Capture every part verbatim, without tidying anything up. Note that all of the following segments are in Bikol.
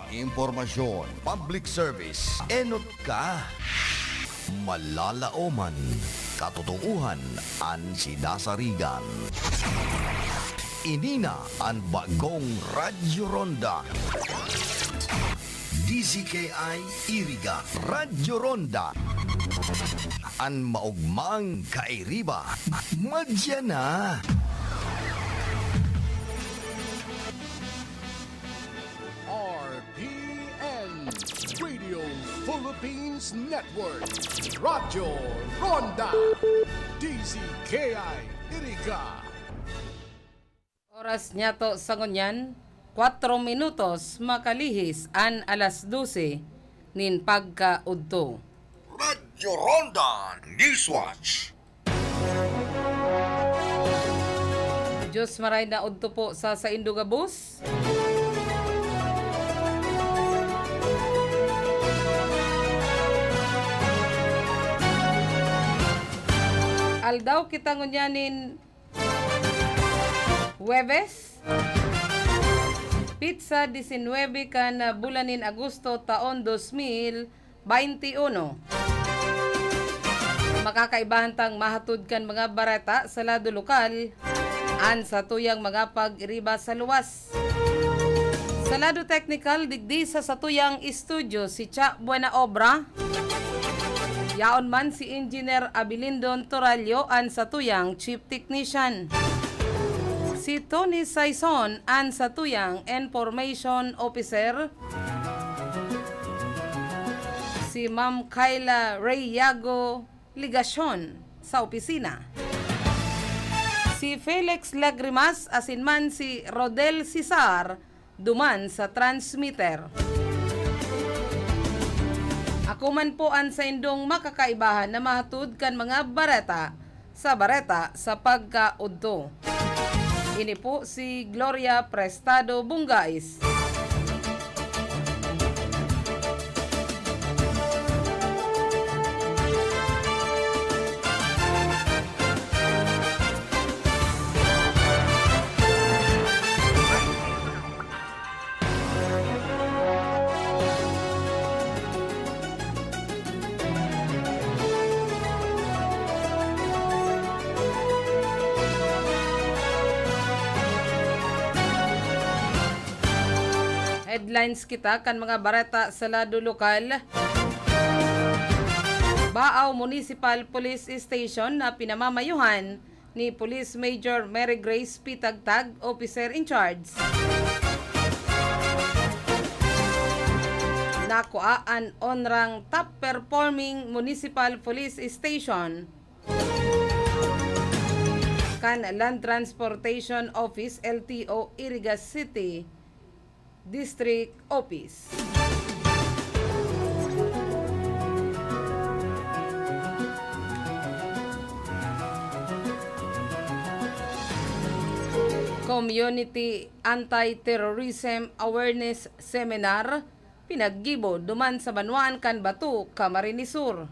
Impormasyon, public service, enot ka. Malalaoman, katotoohan an sinasarigan. Ini na an bagong Radyo Ronda. D Z K I Iriga, Radyo Ronda. An maogmang kairiba, madya na. R P N, Radio Philippines Network, Radyo Ronda, D Z K I Iriga. Oras niyato sa ngunyan, kwatro minutos makalihis an alas dose nin pagkaudto. Radyo Ronda Newswatch. Diyos maray na udto po sa saindo gabos. Aldaw kita ngunyan nin Huwebes, pitsa disinwebe kan bulan nin Agosto taon dos mil baynte uno. Makakaibahan tang mahatod kan mga bareta sa lado lokal, an satuyang mga pag-iriba sa luwas. Sa lado teknikal, digdi sa satuyang estudyo si Cha Buena Obra. Yaon man si Engineer Abilindon Torallo, an satuyang Chief Technician. Si Tony Saison, an satuyang Information Officer. Si Ma'am Kyla Reyago Legacion sa opisina. Si Felix Lagrimas asin man si Rodel Cesar duman sa transmitter. Ako man po an saindong makakaibahan na mahatod kan mga bareta sa bareta sa pagkaudto. Ini po si Gloria Prestado Bungais. Headlines kita kan mga bareta sa lado lokal. Baao Municipal Police Station na pinamamayohan ni Police Major Mary Grace Pitagtag, Officer in Charge. Nakua an onrang Top Performing Municipal Police Station kan Land Transportation Office, L T O, Iriga City District Office. Community Anti-Terrorism Awareness Seminar pinaggibo duman sa banwaan kan Bato, Camarines Sur.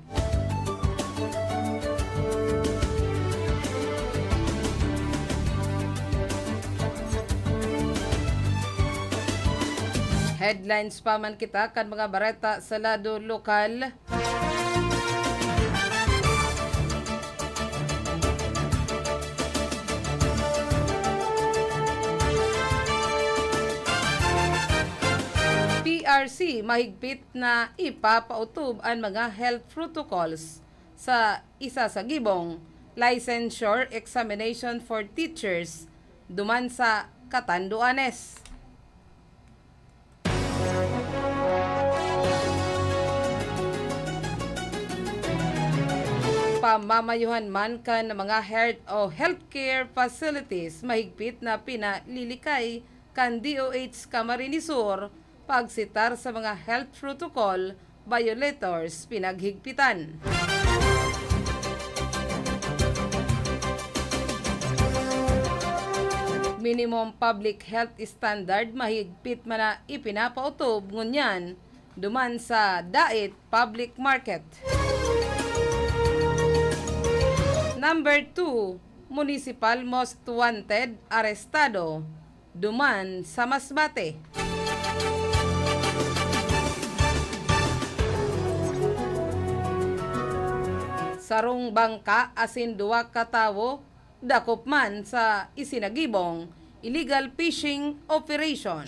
Headlines pa man kita kan mga bareta sa lado lokal. P R C, mahigpit na ipapautob an mga health protocols sa isasagibong licensure examination for teachers duman sa Catanduanes. Pamamayuhan man kan mga health o healthcare facilities, mahigpit na pinalilikay kan D O H Camarines Sur, pagsitar sa mga health protocol violators pinaghigpitan. Minimum public health standard mahigpit man na ipinapautob ngunyan duman sa Dait Public Market. Number two, Municipal Most Wanted arestado duman sa Masbate. sarong bangka asin duwa ka tawo dakop man sa isinagibong illegal fishing operation.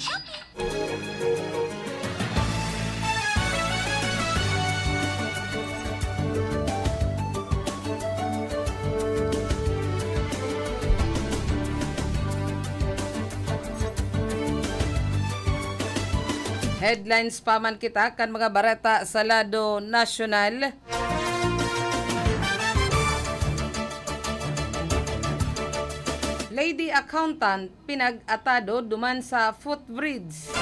Headlines pa man kita kan mga bareta sa lado nasyonal. Lady accountant pinag-atado duman sa footbridge.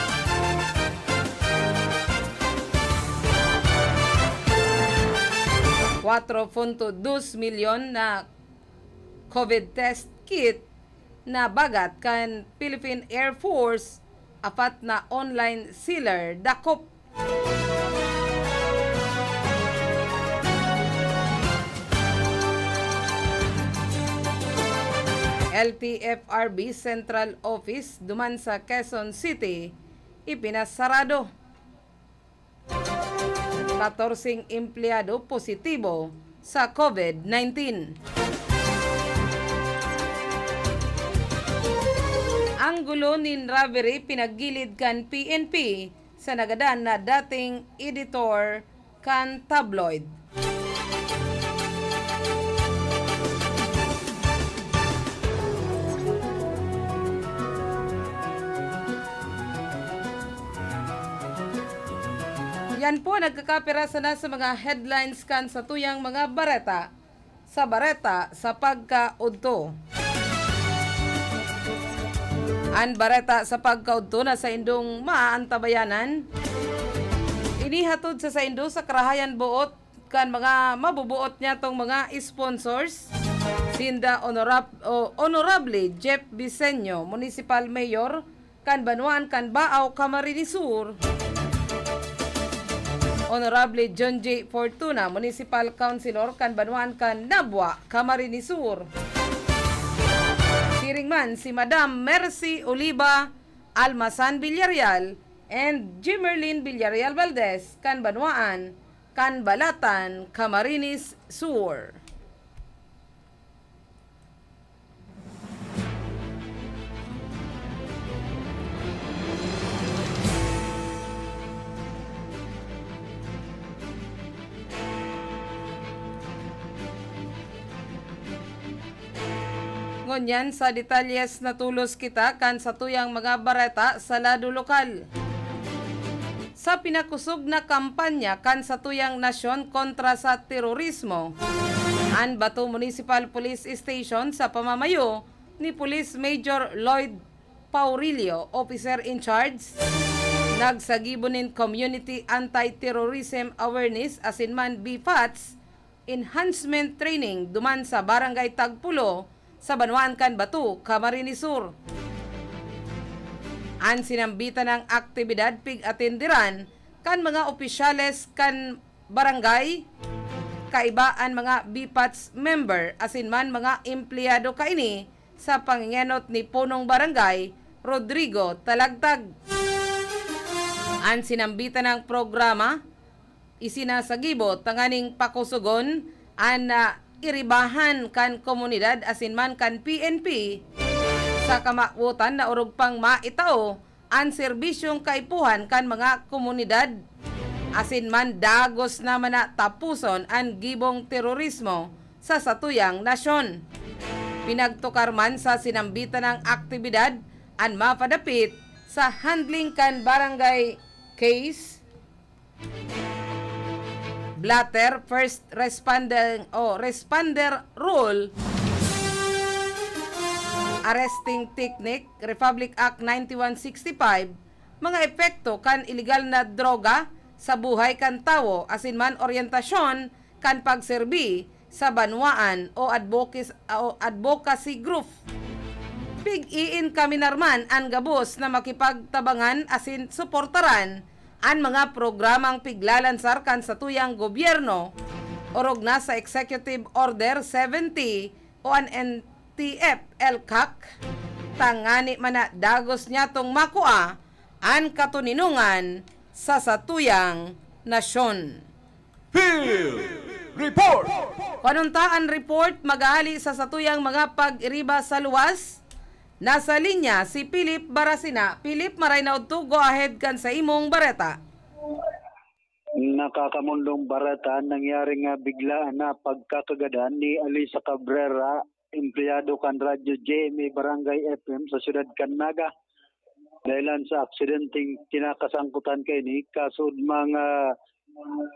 Kwatro punto dos milyon na COVID test kit na bagat kan Philippine Air Force, apat na online sealer dakop. L T F R B Central Office duman sa Quezon City ipinasarado. Katorseng empleyado positibo sa COVID nineteen. Ang gulo nin robbery pinaggilid kan P N P sa nagadan na dating editor kan tabloid. Yan po, nagkakapira sana sa mga headlines kan satuyang mga bareta, sa bareta sa pagkaudto. An bareta sa pagkaudto na saindong maantabayanan, inihatod sa saindo sa karahayan boot kan mga mabubuot niyatong mga sponsors, sinda Honorab-, o, Honorable Jeff Biseño, Municipal Mayor kan banwaan kan Baao, Camarines Sur, Honorable John J. Fortuna, Municipal Councilor kan banwaan kan Nabua, Camarines Sur. Siring man si Madam Mercy Oliva Almasan Villarreal and Jimerlin Villarreal Valdez kan banwaan kan Balatan, Camarines Sur. Ngunyan sa detalyes, natulos kita kan satuyang mga bareta sa lado lokal. Sa pinakosog na kampanya kan satuyang nasyon kontra sa terorismo, an Bato Municipal Police Station sa pamamayo ni Police Major Lloyd Paurilio, Officer in Charge, nagsagibo nin Community Anti-Terrorism Awareness asin man B PATS Enhancement Training duman sa Barangay Tagpulo sa banwaan kan Bato, Camarines Sur. An sinambitan na aktibidad pig-atenderan kan mga opisyales kan barangay, kaiba an mga B PATS member asin man mga empleyado kaini sa pangengenot ni Punong Barangay Rodrigo Talagtag. An sinambitan na programa isinasagibo tanganing pakosogon an, ah, iribahan kan komunidad asin man kan P N P sa kamawotan na orog pang maitao an serbisyong kaipuhan kan mga komunidad, asin man dagos na man na tapuson an gibong terorismo sa satuyang nasyon. Pinagtukar man sa sinambitan na aktibidad an mapadapit sa handling kan barangay case, blotter, first responder o responder rule, arresting technique, Republic Act ninety-one sixty-five, mga epekto kan ilegal na droga sa buhay kan tawo, asin man oryentasyon kan pagserbi sa banwaan o advocacy, o advocacy group. Pig-iinkaminar man an gabos na makipagtabangan asin suportaran an mga programang piglalansar kan satuyang gobyerno, orog na sa Executive Order seventy o an N T F L CAC, tangani man na dagos niyatong makua an katoninongan sa satuyang nasyon. Phil! Report! Panunta an report maghahali sa satuyang mga pag-iriba sa luwas. Nasa linya si Philip Barasina. Philip, maray na udto, go ahead kan sa imong bareta. Nakakamundong bareta, nangyari nga biglaan na pagkakagadan ni Alisa Cabrera, empleyado kan Radyo J M A Barangay F M sa siyudad kan Naga. Dahilan sa aksidenteng kinakasangkutan kaini, kasud mga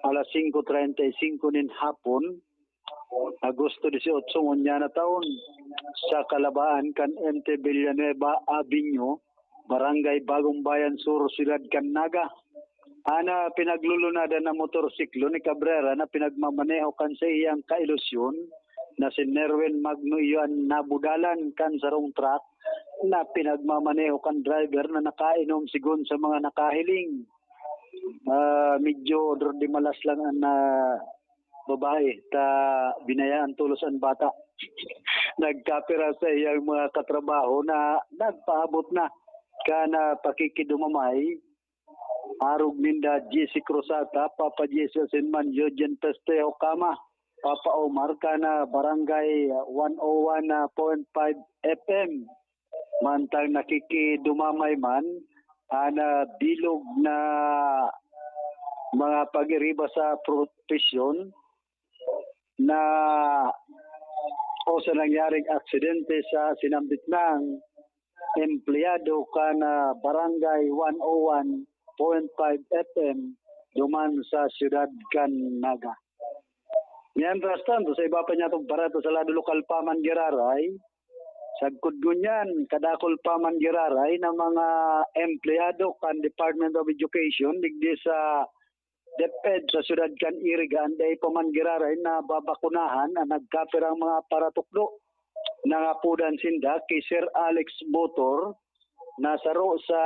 alas singko treinta y cinco nin hapon, Agosto dieciocho ngunyan na taon, sa kalabaan kan M T Villanueva Avenue, Barangay Bagong Bayan Sur, Siyudad kan Naga. An, ah, pinaglulunadan na motorsiklo ni Cabrera na pinagmamaneho kan saiyang kailusyon na si Nerwin Magno iyo an nabudalan kan sarong truck na pinagmamaneho kan driver na nakainom, sigon sa mga nakahiling. Ah, medyo odor de malas lang an, ah, babae, ta binayaan tolos an bata. Nagkapira sa iyang mga katrabaho na nagpaabot na kan, ah, pakikidumamay. Arog ninda J C Cruzata, Papa J C asin man Eugene Festejo Cama, Papa Omar, kan, ah, Barangay one oh one point five F M. Mantang nakikidumamay man an, ah, bilog na mga pag-iriba sa propesyon na o sa nangyaring aksidente sa sinambit nang empleyado kan, ah, Barangay one oh one point five F M duman sa siyudad kan Naga. Mientras tanto, sa iba pa niyatong bareta sa lado lokal pa man giraray, sagkod ngunyan, kadakul pa man giraray na mga empleyado kan Department of Education digdi sa DepEd sa siyudad kan Iriga an dai pa man giraray nababakunahan an nagkapirang mga paratukdo. Nangapodan sinda ki Sir Alex Botor, na saro sa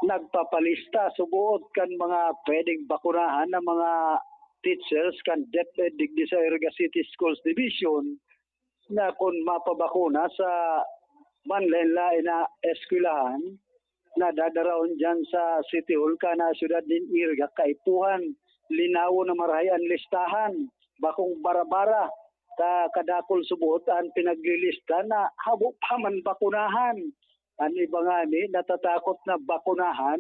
nagpapalista suboot kan mga pwedeng bakunahan na mga teachers kan DepEd digdi sa Iriga City Schools Division, na kun mapabakuna sa manlaen-laen na eskwelahan na dadaraon diyan sa City Hall kan siyudad nin Iriga kaipuhan. Linawon na marahay an listahan, bakong bara-bara, ta kadakul suboot an pinaglilista na habo pa man bakunahan. An iba ngani natatakot na bakunahan,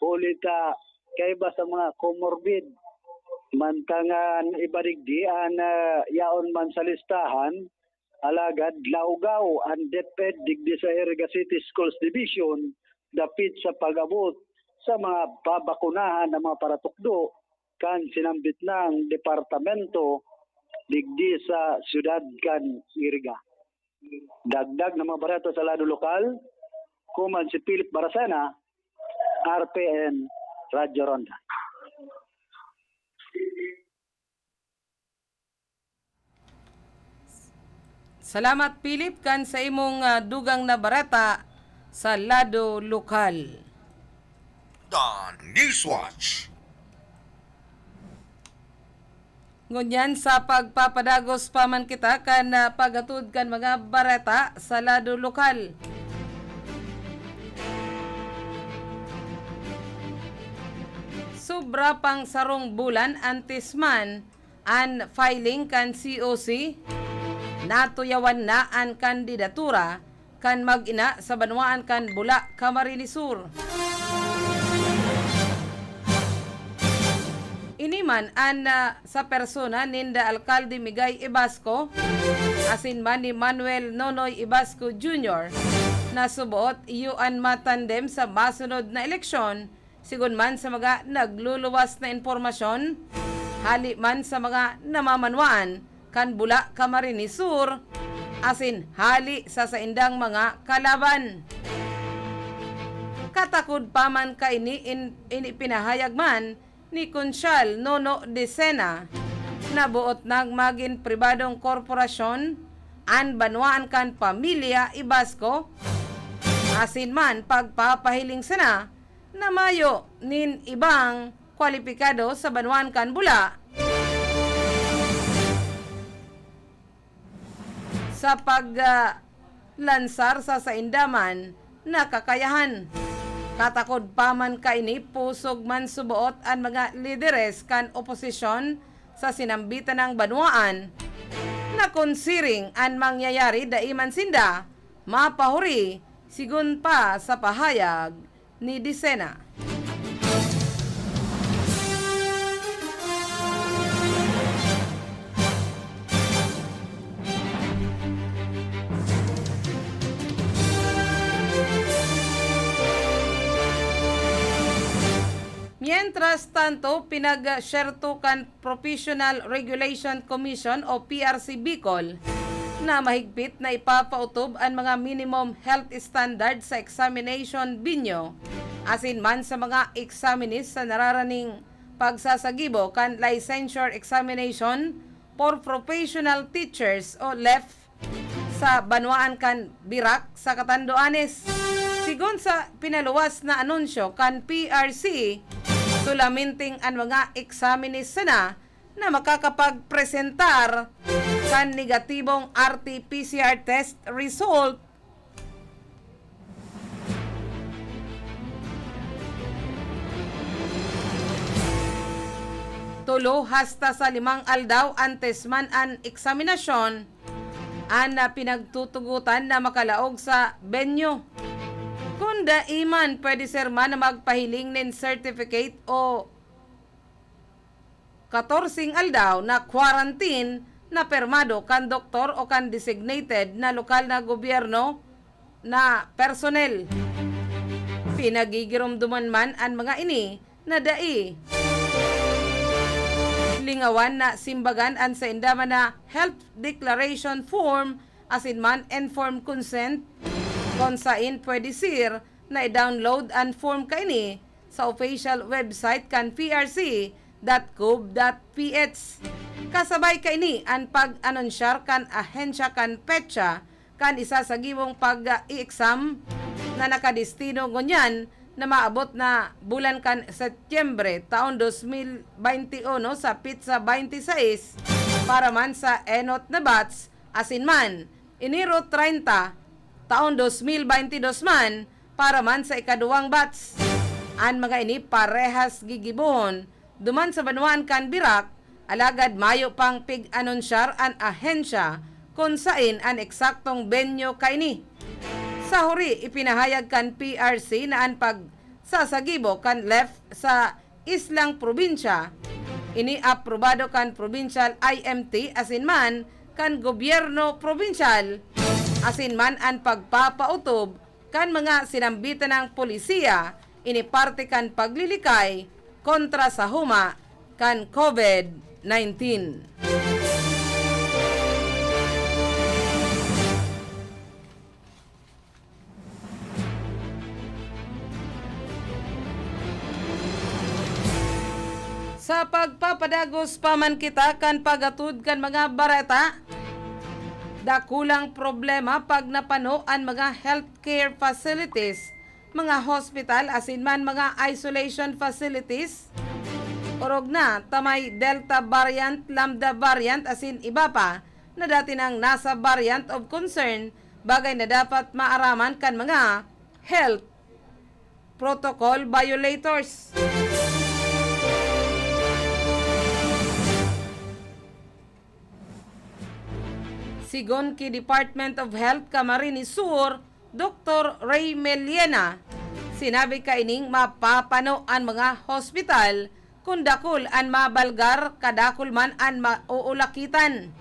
huli ta kaiba sa mga comorbid. Mantang an iba digdi an, ah, yaon man sa listahan, alagad lawgaw an DepEd digdi sa Iriga City Schools Division dapit sa pag-abot sa mga babakunahan na mga paratukdo kan sinambit nang departamento digdi sa siyudad kan Iriga. Dagdag na mga bareta sa lado lokal, kuman si Philip Barasana, R P N, Radyo Ronda. Salamat, Philip, kan sa imong, ah, dugang na bareta sa lado lokal. The Newswatch. Ngunyan, sa pagpapadagos pa man kita kan, ah, paghatod kan mga bareta sa lado lokal. Sobra pang sarong bulan antes man an filing kan C O C, natuyawan na an kandidatura kan mag-ina sa banwaan kan Bula, Camarines Sur. Ini man an, ah, sa persona ninda Alkalde Migay Ibasco asin man ni Manuel Nonoy Ibasco Junior na suboot iyo an matandem sa masunod na eleksyon. Sigon man sa mga nagluluwas na impormasyon, hali man sa mga namamanwaan kan Bula, Camarines Sur, asin hali sa saindang mga kalaban. Katakod pa man kaini in, in ipinahayag man ni Konsyal Nono Decena na boot nang magin pribadong korporasyon an banwaan kan pamilya Ibasco, asin man pagpapahiling sana na mayo nin ibang kwalipikado sa banwaan kan Bula sa pag, ah, lansar sa sainda man na kakayahan. Katakod pa man kaini, pusog man suboot an mga lideres kan oposisyon sa sinambitan nang banwaan na kun siring an mangyayari, dai man sinda mapahuri, sigon pa sa pahayag ni Disena. Mientras tanto, pinagsyerto kan Professional Regulation Commission o P R C Bicol na mahigpit na ipapautob an mga minimum health standard sa examination venue asin man sa mga examinees sa nararaning pagsasagibo kan licensure examination for professional teachers o lef sa banwaan kan Birak sa Catanduanes. Sigon sa pinaluwas na anunsyo kan P R C, solamenting an mga examinees sana na makakapagpresentar kan negatibong R T P C R test result tulo hasta sa limang aldaw antes man an eksaminasyon an, ah, pinagtutugotan na makalaog sa venue. Kun dai man, pwede sir man na magpahiling nin certificate o katorseng aldaw na quarantine na pirmado kan doktor o kan designated na lokal na gobyerno na personnel. Pinagigiromdoman man an mga ini na dai lingawan na simbagan an sainda man na health declaration form asin man informed consent, kon sain pwede sir na i-download an form kaini sa official website kan P R C dot gov dot P H. Kasabay kaini an pag-anunsyar kan ahensya kan petsa kan isasagibong pag-i-exam na nakadestino ngunyan na maabot na bulan kan Setyembre taon dos mil baynte uno sa petsa baynte sais para man sa enot na batch asin man Enero treinta, taon dos mil baynte dos man para man sa ikaduwang batch. An mga ini parehas gigibohon duman sa banwaan kan Birak, alagad mayo pang pig-anunsyar an ahensya kun sain an eksaktong venue kaini. Sa huri, ipinahayag kan P R C na an pagsasagibo kan lef sa islang probinsya, ini aprobado kan Provincial I M T asin man kan gobyerno probinsyal asin man an pagpapautob kan mga sinambitan ng polisiya, ini parte kan paglilikay kontra sa huma kan COVID nineteen. Sa pagpapadagos pa man kita kan pag-atod kan mga bareta, dakulang problema pag napano an mga healthcare facilities, mga hospital asin man mga isolation facilities. Orog na ta may Delta variant, Lambda variant asin iba pa na dati nang nasa variant of concern, bagay na dapat maaraman kan mga health protocol violators. Sigon ki Department of Health Camarines Sur, Doktor Ray Meliena, sinabi kaining mapapano an mga hospital kun dakul an mabalgar, kadakul man an mauulakitan.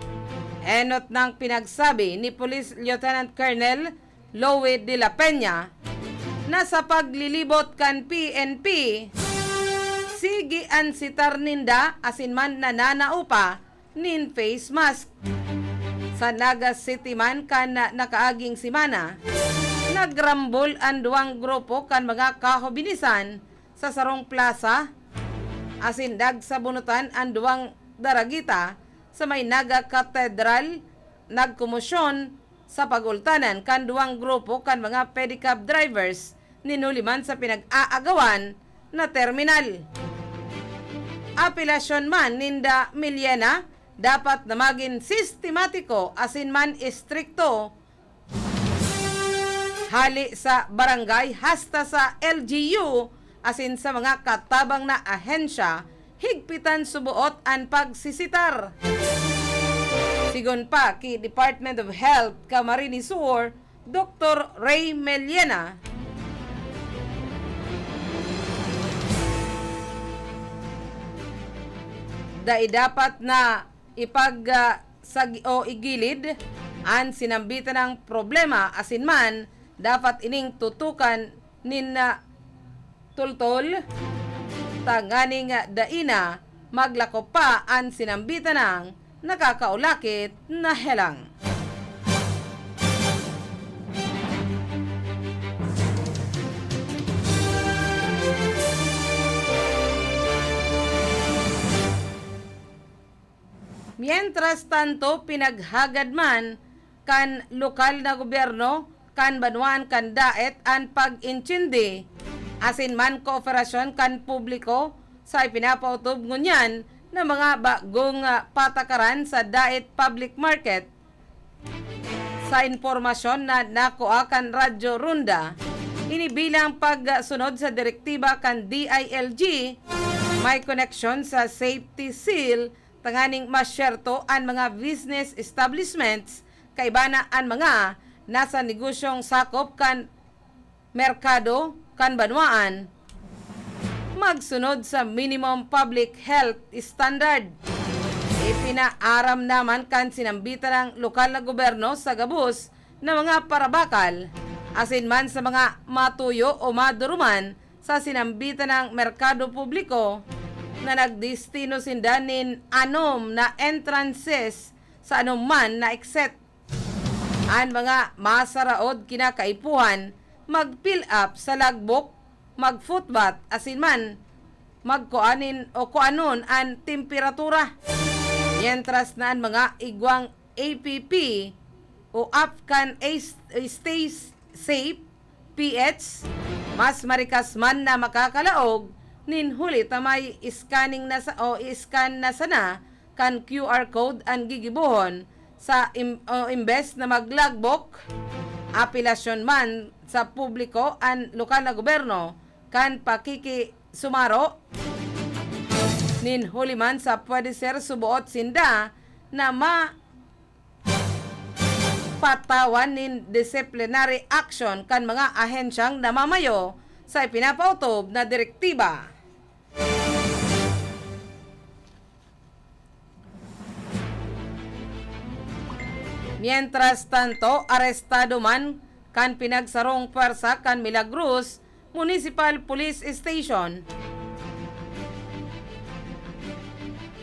Enot nang pinagsabi ni Police Lieutenant Colonel Louie de la Peña na sa paglilibot kan P N P, sige an sitar ninda asin man nananao pa nin face mask. Sa Naga City man kan nakaaging semana, nagrambol an duwang grupo kan mga kahobinisan sa sarong plasa asin nagsabunutan an duwang daragita sa may Naga Cathedral. Nagkomosyon sa pagultanan kan duwang grupo kan mga pedicab drivers nin huli man sa pinag-aagawan na terminal. Apelasyon man ninda Meliena dapat na magin sistematiko asin man estrikto hali sa barangay hasta sa L G U asin sa mga katabang na ahensya higpitan suboot an pagsisitar. Sigon pa ki Department of Health Camarines Sur, Doktor Ray Meliana, dai dapat na ipag, ah, sag-, o igilid an sinambitan ng problema, asin man dapat ining tutukan nin, ah, tultol, tanganing, ah, dai na maglakop pa an sinambitan ng nakakaulakit na helang. Mientras tanto, pinaghagad man kan lokal na gobyerno kan banwaan kan Daet an pag-intindi asin man kooperasyon kan publiko sa ipinapaotob ngunyan na mga bagong, ah, patakaran sa Daet Public Market. Sa impormasyon na nakua kan Radyo Ronda, ini bilang pagsunod sa direktiba kan D I L G, may koneksyon sa safety seal tanganing masyerto an mga business establishments, kaiba na an mga nasa negosyong sakop kan merkado kan banwaan, magsunod sa minimum public health standard. Ipinaaram naman kan sinambitan ng lokal na gobyerno sa gabos na mga parabakal, asin man sa mga matuyo o maduruman sa sinambitan ng merkado publiko na nagdestino sinda nin anom na entrances sa anuman na exit. An mga masaraod kinakaipuhan mag-fill up sa logbook, mag-footbath, asin man magkuanin o kuanon an temperatura. Mientras na an mga igwang A P P o App Can Stay Safe, P H, mas marikas man na makakalaog nin huli ta may scanning na sa, o i-scan na sana kan Q R code an gigibohon sa im-, o imbes na mag-logbook, apelasyon man sa publiko an lokal na gobyerno kan pakikisumaro nin huli man sa pwede ser suboot sinda na ma- patawan nin disciplinary action kan mga ahensyang namamayo sa ipinapaotob na direktiba. Mientras tanto, arestado man kan pinagsarong pwersa kan Milagros Municipal Police Station,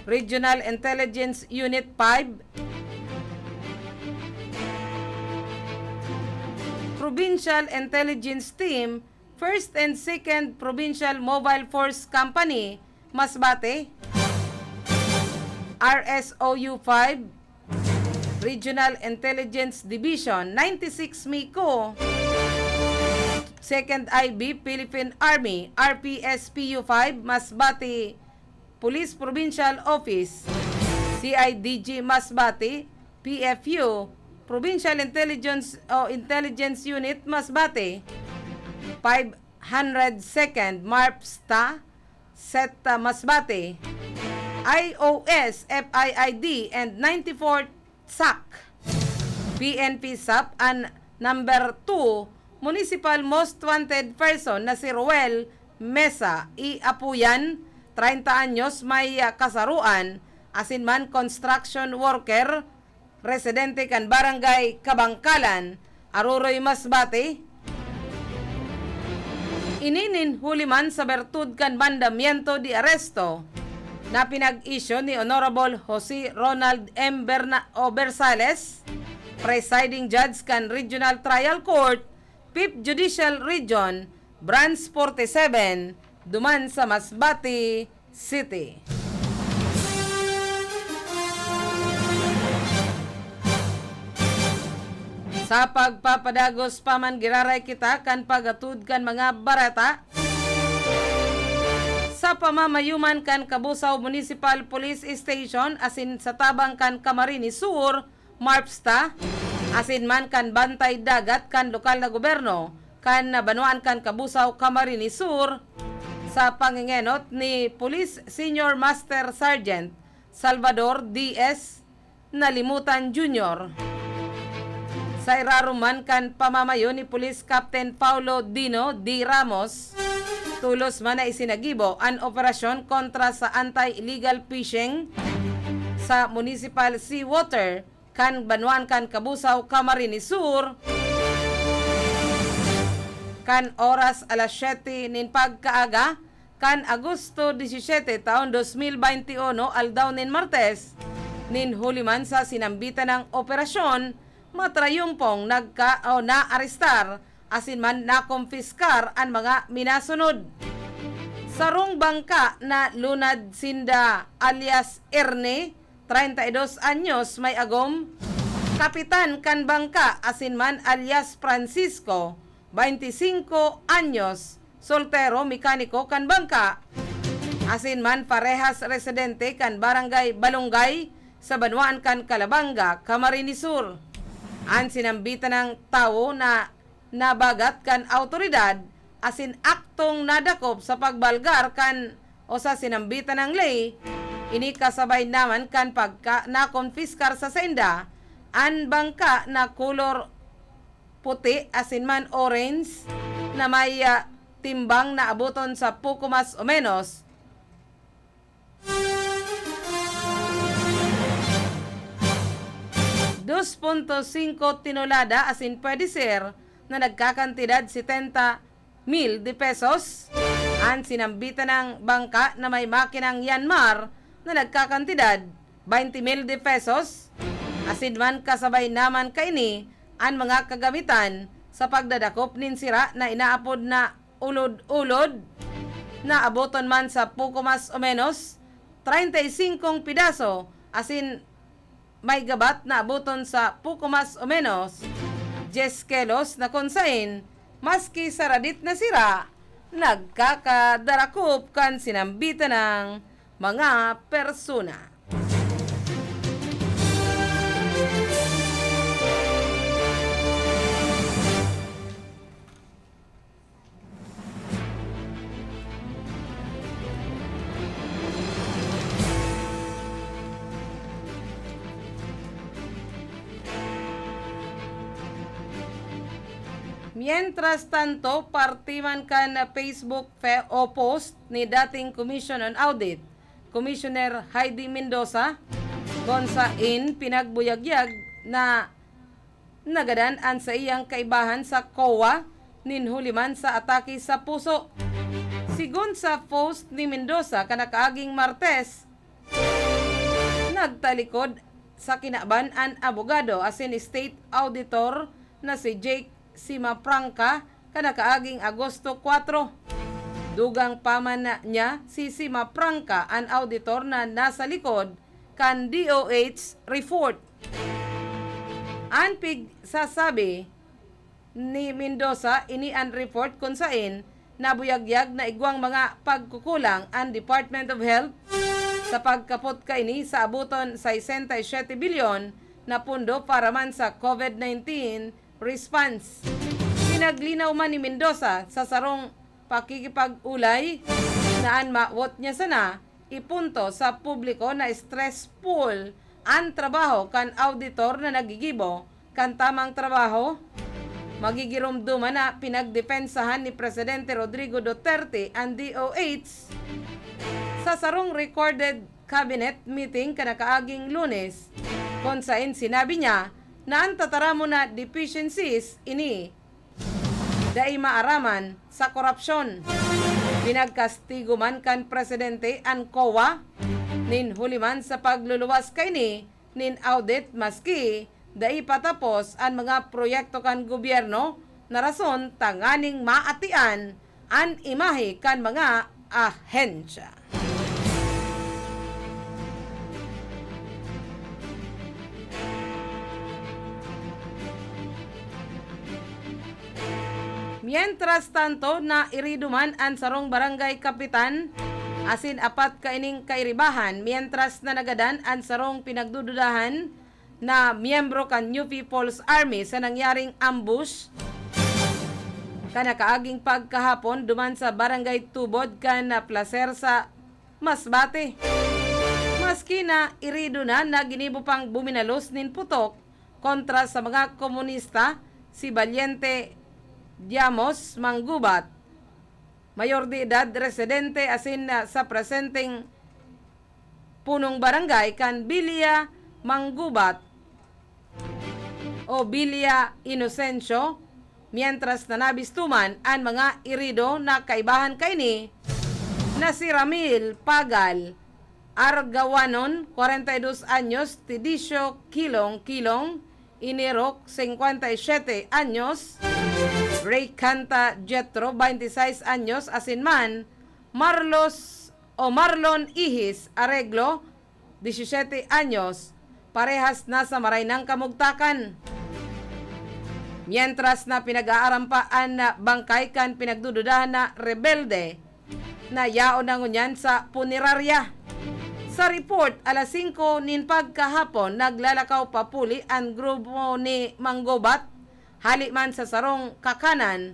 Regional Intelligence Unit five, Provincial Intelligence Team, First and Second Provincial Mobile Force Company, Masbate, R S O U five, Regional Intelligence Division, ninety-six MICO, Second I B Philippine Army, R P S P U five, Masbate Police Provincial Office, C I D G Masbate, P F U, Provincial Intelligence o Intelligence Unit Masbate, five hundred second MARPSTA, SETA Masbate, I O S, F I I D, and ninety-fourth SAC, P N P SAP, an number two municipal most wanted person na si Roel Mesa y Apuyan, treinta anyos, may, ah, kasaroan, asin man construction worker, residente kan Barangay Kabangkalan, Aroroy, Masbate. Ini nin huli man sa bertud kan mandamiento de arresto na pinag-isyu ni Honorable Jose Ronald M. Berna-, o Bersales, Presiding Judge kan Regional Trial Court, Fifth Judicial Region, Branch forty-seven, duman sa Masbate City. Sa pagpapadagos pa man, giraray kita kan pag-atod kan mga bareta sa pamamayuman kan Cabusao Municipal Police Station asin sa tabang kan Camarines Sur, MARPSTA, asin man kan Bantay Dagat kan lokal na gobyerno kan banwaan kan Cabusao, Camarines Sur, sa pangengenot ni Police Senior Master Sergeant Salvador D S Nalimutan Junior. Sa irarom man kan pamamayo ni Police Captain Paulo Dino D. Ramos, tolos man na isinagibo an operasyon kontra sa anti-illegal fishing sa municipal seawater kan banwaan kan Cabusao, Camarines Sur, kan oras alas siyete nin pagkaaga kan Agosto disisete taon dos mil baynte uno, aldaw nin Martes, nin huli man sa sinambitan nang operasyon, matrayumpong nagka-, o naarestar asin man nakompiskar an mga minasunod. Sarong bangka na lunad sinda alias Ernie, treinta y dos anyos, may agom, kapitan kan bangka, asin man alias Francisco, baynte singko anyos, soltero, mekaniko kan bangka, asin man parehas residente kan Barangay Balonggay sa banwaan kan Calabanga, Camarines Sur. An sinambitan nang tawo na nabagat kan awtoridad asin aktong nadakop sa pagbalgar kan o sa sinambitan nang ley, ini kasabay naman kan pagka-, nakonpiskar sa sainda an bangka na kolor puti asin man orange na may, ah, timbang na aboton sa poko mas o menos dos punto singko tonelada asin pwede ser na nagkakantidad setenta mil de pesos. An sinambitan nang bangka na may makinang Yanmar na nagkakantidad baynte mil de pesos. Asin man kasabay naman kaini an mga kagamitan sa pagdadakop nin sira na inaapod na ulod-ulod na aboton man sa poko mas o menos treinta y singkong pidaso asin may gabat na aboton sa poko mas o menos dyes kilos na kun sain, maski saradit na sira, nagkakadarakop kan sinambitan nang mga persona. Mientras tanto, parte man kan Facebook fe-, o post ni dating Commission on Audit, Commissioner Heidi Mendoza, kun sain pinagbuyagyag na nagadan an saiyang kaibahan sa COA nin huli man sa atake sa puso. Sigon sa post ni Mendoza kan nakaaging Martes, nagtalikod sa kinaban an abogado asin state auditor na si Jake Simafranca kan nakaaging Agosto kwatro. Dugang pa man na niya si Simafranca, an auditor na nasa likod kan D O H report. An pigsasabi ni Mendoza, ini an report kun sain nabuyagyag na igwang mga pagkukulang an Department of Health sa pagkapot kaini sa aboton sesenta y siete bilyon na pondo para man sa COVID nineteen response. Pinaglinaw man ni Mendoza sa sarong pakikipag-olay na an mawot niya sana ipunto sa publiko na stressful an trabaho kan auditor na naggigibo kan tamang trabaho. Magigiromdoman na pinagdepensahan ni Presidente Rodrigo Duterte an D O H sa sarong recorded cabinet meeting kan nakaaging Lunes, kun sain sinabi niya na an tataramon na deficiencies ini dai maaraman sa korapsyon. Pinagkastigo man kan presidente an COA nin huli man sa pagluluwas kaini nin audit, maski dai pa tapos an mga proyekto kan gobyerno na rason tanganing maatian an imahe kan mga ahensya. Mientras tanto, nairido man an sarong barangay kapitan asin apat kaining kairibahan, mientras na nagadan an sarong pinagdududahan na miyembro kan New People's Army sa nangyaring ambush. kan nakaaging pagkahapon duman sa Barangay Tubod kan Placer sa Masbate. Maski na irido na, na ginibo pang buminalos nin putok kontra sa mga komunista si Valiente Diamos Manggubat, mayor de edad, residente asin, ah, sa presenteng punong barangay kan Villa Manggubat o Villa Inocencio, mientras na nabisto man an mga irido na kaibahan kaini na si Ramil Pagal Argawanon, kwarenta y dos anyos, Tidicio Kilong Kilong, Inirok, singkwenta y siyete anyos, Ray Canta Jetro, baynte sais anyos, asin man Marlos o Marlon Ihis Areglo, disisiyete anyos, parehas na sa Maraynang Kamugtakan. Mientras na pinag-aaram pa an bangkay kan pinagdududahan na rebelde na yaon na ngunyan sa punerarya. Sa report, alas singko nin pagkahapon, naglalakaw papuli an grupo ni Manggobat, hali man sa sarong kakanan,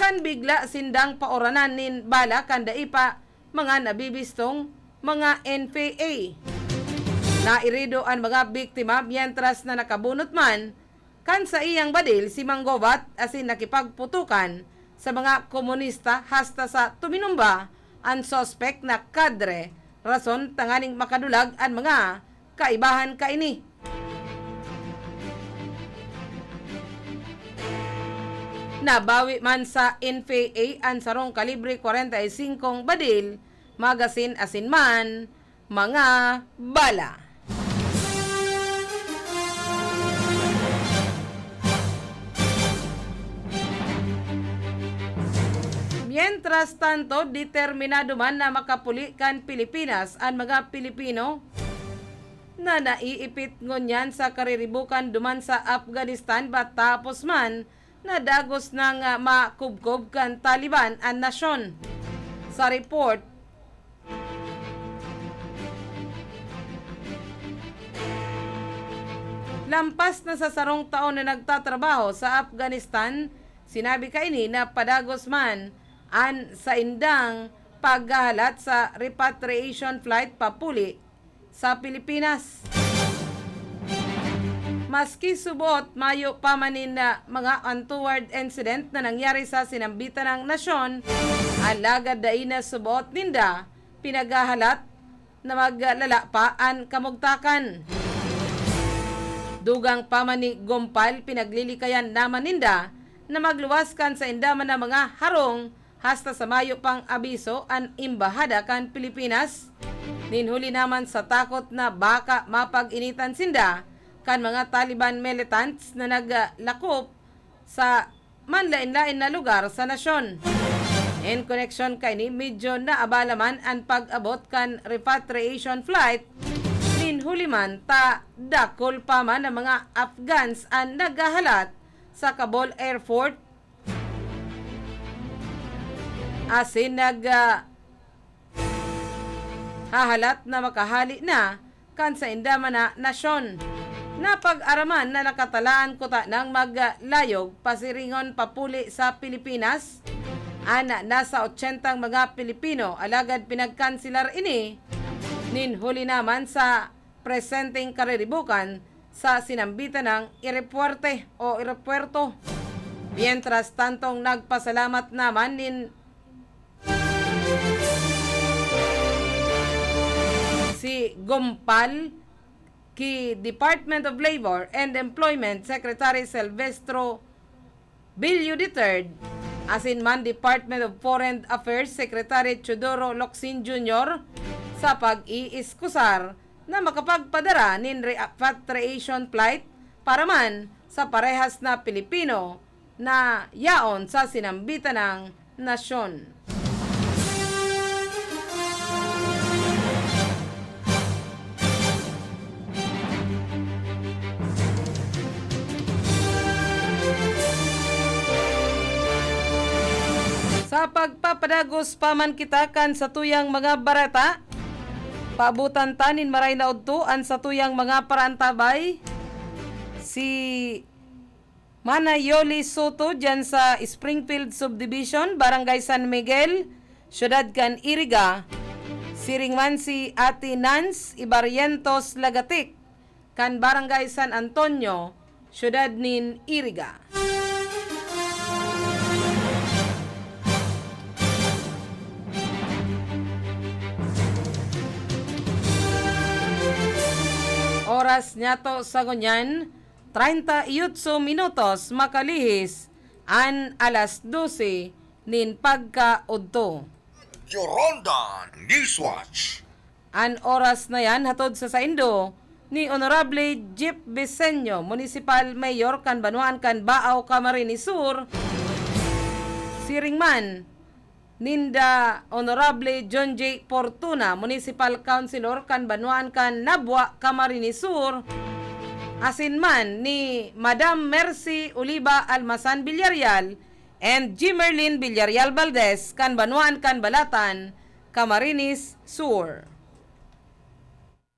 kan bigla sindang pauranan nin bala kan dai pa mga nabibistong mga N P A. Nairido an mga biktima, mientras na nakabunot man kan saiyang badil si Manggobat asin nakipagputukan sa mga komunista hasta sa tuminumba an suspek na kadre, rason tanganing makadulag an mga kaibahan kaini. Nabawi man sa N P A an sarong kalibre kwarenta y singkong badil, magasin asin man mga bala. Mientras tanto, determinado man na makapuli kan Pilipinas an mga Pilipino na naiipit ngunyan sa kariribukan duman sa Afghanistan, matapos man na dagos nang, ah, makubkob kan Taliban an nasyon. Sa report, lampas na sa sarong taon na nagtatrabaho sa Afghanistan, sinabi kaini na padagos man an saindang paghahalat sa repatriation flight papuli sa Pilipinas. Maski suboot mayo pa man nin, ah, mga untoward incident na nangyari sa sinambitan nang nasyon, alagad dai na suboot ninda pinaghahalat na maglala pa an kamugtakan. Dugang pa man ni Gompal, pinaglilikayan naman ninda na magluwas kan sainda man na mga harong hasta sa mayo pang abiso an Embahada kan Pilipinas, nin huli naman sa takot na baka mapag-initan sinda kan mga Taliban militants na naglakop sa manlaen-laen na lugar sa nasyon. En koneksyon kaini, medyo naabala man an pag-abot kan repatriation flight nin huli man ta dakul pa man ang mga Afghans an naghahalat sa Kabul Airport asin nag, ah, hahalat na makahali na kan sainda man na nasyon. Napag-araman na nakatalaan kuta nang maglayog pasiringon papuli sa Pilipinas an nasa otsentang mga Pilipino, alagad pinagkanselar ini nin huli naman sa presenteng kariribukan sa sinambitan nang erepuwerte o eropuwerto. Mientras tantong nagpasalamat naman nin si Gompal ki Department of Labor and Employment Secretary Silvestro Bilyo the third, asin man Department of Foreign Affairs Secretary Teodoro Locsin Junior sa pag-iiskusar na makapagpadara nin repatriation flight para man sa parehas na Pilipino na yaon sa sinambitan nang nasyon. Sa pagpapadagos pa man kita kan satuyang mga bareta, paabotan ta nin maray na udto an satuyang mga paraantabay, si Mana Yoli Soto diyan sa Springfield Subdivision, Barangay San Miguel, Siyudad kan Iriga. Siring man si Ate Nance Ibarrientos Lagatik, kan Barangay San Antonio, Siyudad nin Iriga. Oras niyato sa ngunyan, treinta y ocho minutos makalihis an alas dose nin pagkaudto. Radyo Ronda Newswatch. An oras na yan hatod sa saindo ni Honorable Jeff Biseño, Municipal Mayor kan Banwaan kan Baao, Camarines Sur. Siring man ninda Honorable John J Fortuna, Municipal Councilor kan Banwaan kan Nabua, Camarines Sur, asin man ni Madam Mercy Oliva Almazan Villarreal and Jimerlin Villarreal Valdez kan Banwaan kan Balatan, Camarines Sur.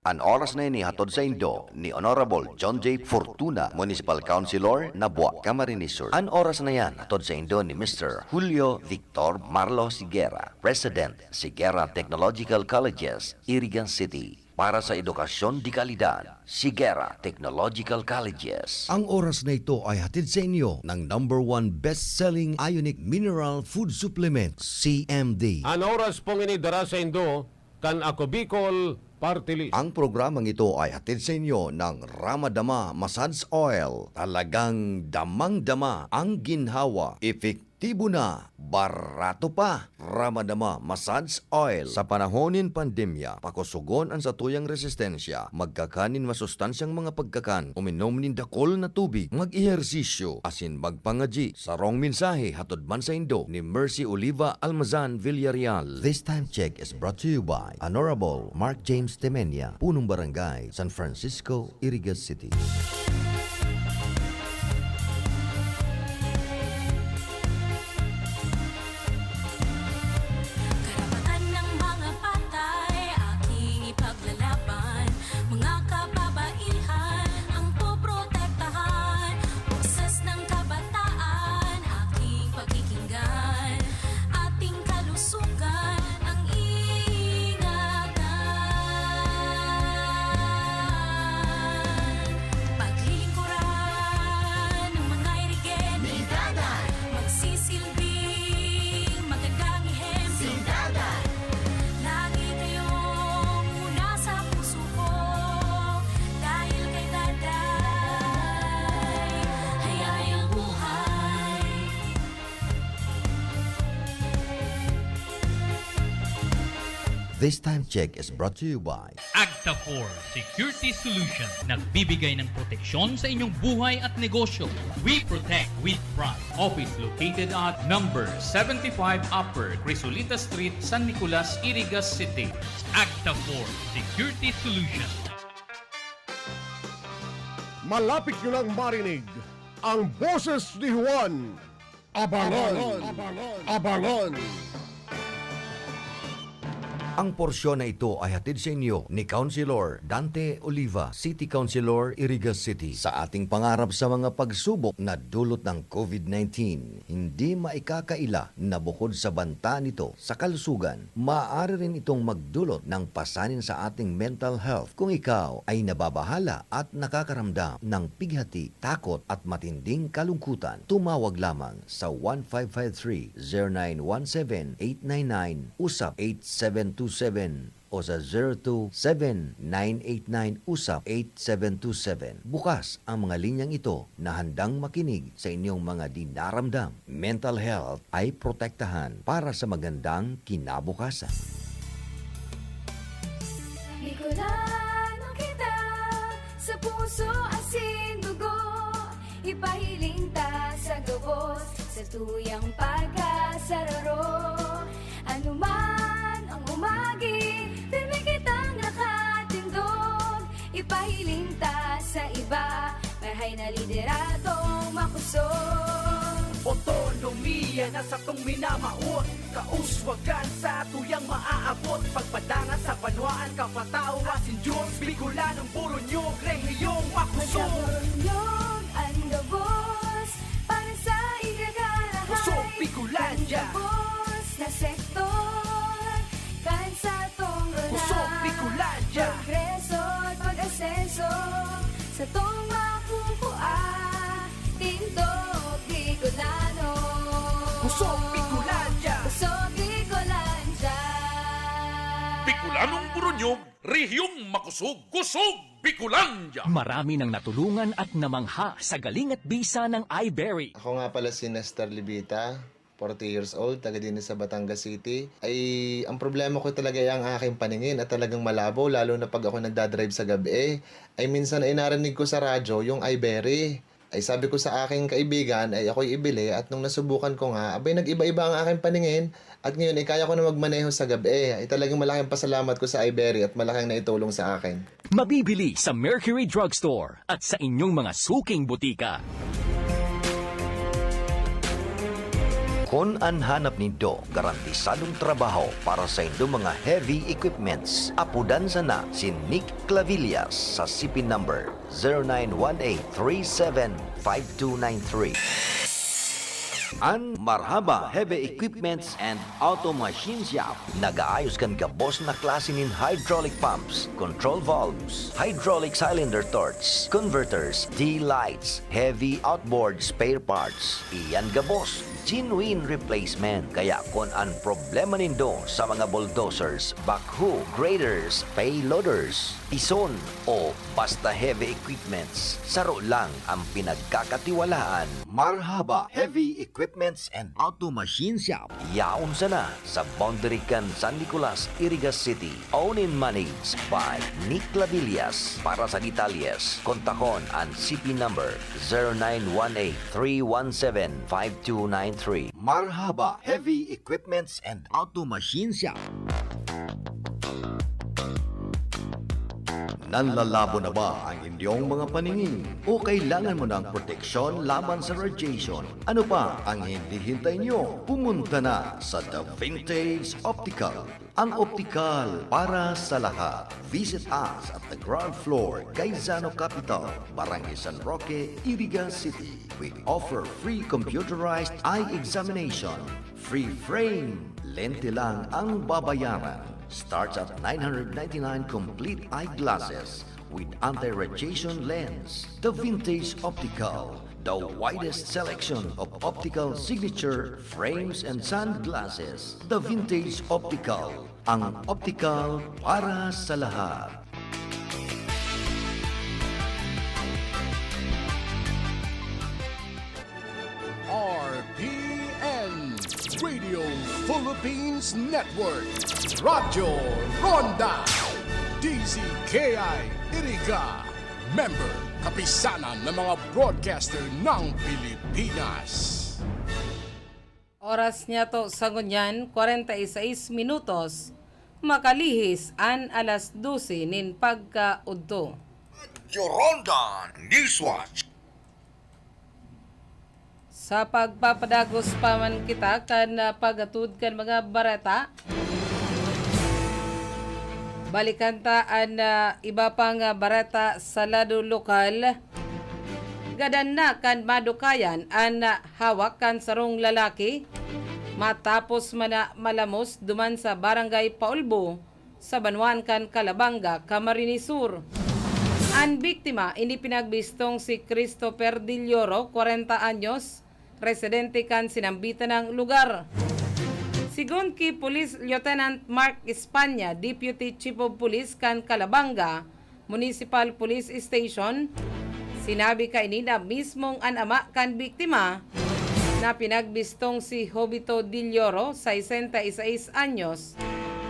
An oras na ini hatod saindo ni Honorable John J Fortuna, Municipal Councilor, Nabua, Camarines Sur. An oras na yan hatod saindo ni Mister Julio Victor Marlo Sigera, President, Sigera Technological Colleges, Iriga City. Para sa edukasyon de kalidad, Sigera Technological Colleges. Ang oras na ito ay hatid sa inyo ng number one best-selling ionic mineral food supplement, C M D. An oras pong ini dara saindo kan Ako Bicol Party List. Ang programang ito ay hatid sa inyo ng Ramadama Massage Oil. Talagang damang-dama ang ginhawa, epektibo na, barato pa. Ramadama Massage Oil. Sa panahon nin pandemya, pakosogon an satuyang resistensya. Magkakan nin masustansyang mga pagkakan, uminom nin dakul na tubig, mag-ehersisyo, asin magpangadyi. Sarong mensahe hatod man saindo ni Mercy Oliva Almazan Villarreal. This time check is brought to you by Honorable Mark James Temenia, Punong Barangay, San Francisco, Iriga City. Karapatan ng mga patay, aking ipaglalaban. Mga kababaihan ang poprotektahan. Boses ng kabataan, aking pakikinggan. Ating kalusugan ang ingatan. Paglilingkuran ng mga irigen. Ni Daday. Magsisilbing magandang ehemplo. Si Daday. Lagi kayong una sa puso ko. Dahil kay Daday, hayahayang buhay. This time check is brought to you by Agta four Security Solution. Nagbibigay ng proteksyon sa inyong buhay at negosyo. We protect with pride. Office located at number seventy-five Upper Crisolita Street, San Nicolas, Iriga City. Agta four Security Solution. Malapit nyo lang marinig ang boses ni Juan. Abangan! Abangan! Abangan! Ang porsyon na ito ay hatid sa inyo ni Councilor Dante Oliva, City Councilor, Iriga City. Sa ating pangarap sa mga pagsubok na dulot ng covid nineteen, hindi maikakaila na bukod sa banta nito sa kalusugan, maaari rin itong magdulot ng pasanin sa ating mental health. Kung ikaw ay nababahala at nakakaramdam ng pighati, takot at matinding kalungkutan, tumawag lamang sa one five five three, zero nine one seven, eight nine nine, usap eight seven two seven o sa zero two seven, nine eight nine, usap eight seven two seven. Bukas ang mga linyang ito na handang makinig sa inyong mga dinaramdam. Mental health ay protektahan para sa magandang kinabukasan. Bicolano kita, sa puso asin dugo. Ipahiling ta sa gabos, sa tuyang pagkasararo. Anuman ang umagi, pirmi kitang nakatindog. Ipahiling ta sa iba, marahay na lideradong makusog. Otonomiya na satong minamawot, kauswagan sa tuyang maaabot. Pagpadangat sa banwaan, kapataw asin Diyos, Bicolanong boronyog, rehiyong makusog. Pagkaboronyog, ang gabos, Gabos na sektor, kan satong runa. Pusog Bicolandia. Progreso at pag-asenso, satong makukua, tindog Bicolano. Pusog Bicolandia. Pusog Bicolandia. Bicolanong Buronyog, rehiyong makusog, Kusog Bicolandia. Marami nang natulungan at namangha sa galing at bisa ng iBerry. Ako nga pala si Nestor Libita, forty years old, taga din sa Batangas City. Ay, ang problema ko talaga ay ang aking paningin at talagang malabo, lalo na pag ako nagdadrive sa gabi. Ay, minsan ay narinig ko sa radyo yung iBerry. Ay, sabi ko sa aking kaibigan, ay ako'y ibili, at nung nasubukan ko nga, abay, nag-iba-iba ang aking paningin, at ngayon ay kaya ko na magmaneho sa gabi. Ay, talagang malaking pasalamat ko sa iBerry at malaking naitulong sa akin. Mabibili sa Mercury Drugstore at sa inyong mga suking butika. Kun an hanap nindo garantisadong trabaho para sa indong mga heavy equipments, apodan sana si Nick Clavillas sa C P number zero nine one eight three seven five two nine three. An Marhaba Heavy Equipments and Auto Machine Shop nagaayos kan gabos na klase nin hydraulic pumps, control valves, hydraulic cylinder torch, converters, D-lights, heavy outboard spare parts. Iyan gabos, genuine replacement. Kaya kun an problema nindo sa mga bulldozers, backhoe, graders, payloaders, pison, o basta heavy equipments, saro lang ang pinagkakatiwalaan. Marhaba Heavy Equipments and Auto Machine Shop. Yaon sana sa boundary kan San Nicolas, Iriga City. Owned and managed by Nick Labillas. Para sa detalyes, kontakon an C P number zero nine one eight three one seven five two nine three. Marhaba Heavy Equipments and Auto Machine Shop. Nanlalabo na ba ang inyong mga paningin? O kailangan mo ng proteksyon laban sa radiation? Ano pa ang hinihintay nyo? Pumunta na sa The Vintage Optical. Ang optikal para sa lahat. Visit us at the ground floor, Gaisano Capital, Barangay San Roque, Iriga City. We offer free computerized eye examination, free frame. Lente lang ang babayaran. Starts at nine hundred ninety-nine complete eyeglasses with anti-radiation lens. The Vintage Optical, the widest selection of optical signature frames and sunglasses. The Vintage Optical, ang optical para sa lahat. R P N, Radio Philippines Network, Radyo Ronda, D Z K I Iriga, member, Kapisanan ng mga Broadcaster ng Pilipinas. Oras niyato sa ngunyan, kwarenta y seis minutos, makalihis an alas dose nin pagkaudto. Radyo Ronda Newswatch. Sa pagpapadagos pa man kita kan, ah, pag-atod kan mga bareta, balikan ta an, ah, iba pang, ah, bareta sa lado lokal. Gadan na kan madukayan an, ah, hawak kan sarong lalaki matapos man na malamos duman sa Barangay Paulbo, sa banwaan kan Calabanga, Camarines Sur. An biktima, ini pinagbistong si Christopher Dilioro, kwarenta anyos, residente kan sinambitan na lugar. Sigon ki Police Lieutenant Mark España, Deputy Chief of Police kan Calabanga Municipal Police Station, sinabi kaini na mismong an ama kan biktima na pinagbistong si Jovito Dilioro, sesenta y seis anyos,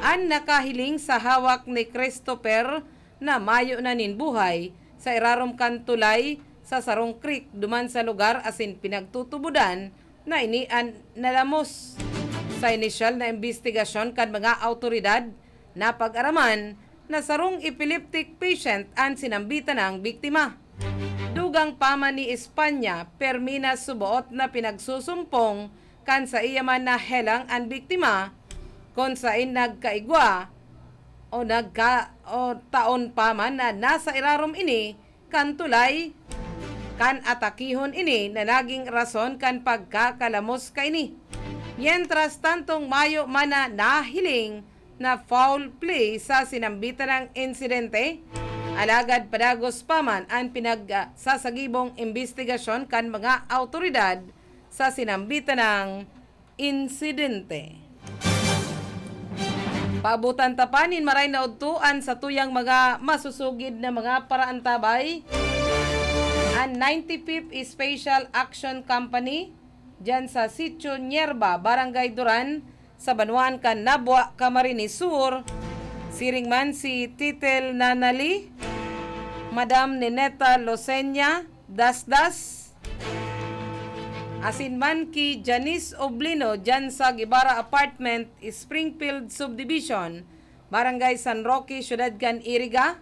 an nakahiling sa hawak ni Christopher na mayo na nin buhay sa irarom kan tulay sa sarong creek duman sa lugar asin pinagtutubodan na ini an nalamos. Sa inisyal na imbestigasyon kan mga awtoridad, napag-araman na sarong epileptic patient an sinambitan nang biktima. Dugang pa man ni Espanya, permi na suboot na pinagsusumpong kan saiya man na helang an biktima, kun sain nagkaigwa o nagka-, o taon pa man na nasa irarom ini kan tulay, kan atakihon ini na naging rason kan pagkakalamos kaini. Mientras tantong mayo man na nahiling na foul play sa sinambitan ng insidente, alagad padagos pa man an pinagsasagibong imbestigasyon kan mga awtoridad sa sinambitan ng insidente. Paabutan ta pa nin maray na udto an satuyang mga masusugid na mga paraantabay. An ninety-fifth Special Action Company, diyan sa Sitio Nierba, Barangay Duran, sa banwaan kan Nabua, Camarines Sur, siring man si Titel Nanali, Madam Nineta Losenia Dasdas, asin man ki Janice Oblino diyan sa Guevara Apartment, Springfield Subdivision, Barangay San Roque, Siyudad kan Iriga.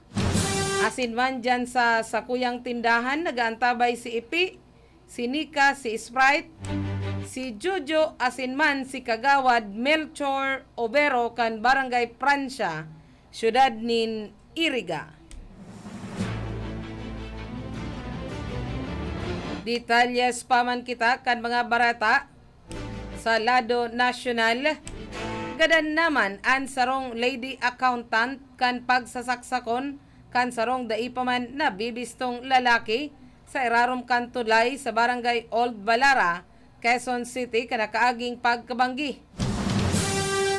Asin man diyan sa sakuyang tindahan, nagaantabay si Ipi, si Nika, si Sprite, si Jojo, asin man si Kagawad Melchor Obero kan Barangay Prancia, Siyudad nin Iriga. Detalles pa man kita kan mga bareta sa lado nasyonal. Gadan naman an sarong lady accountant kan pagsasaksakon kan sarong dai pa man nabibistong lalaki sa irarom kan tulay sa Barangay Old Balara, Quezon City, kan nakaaging pagkabanggi.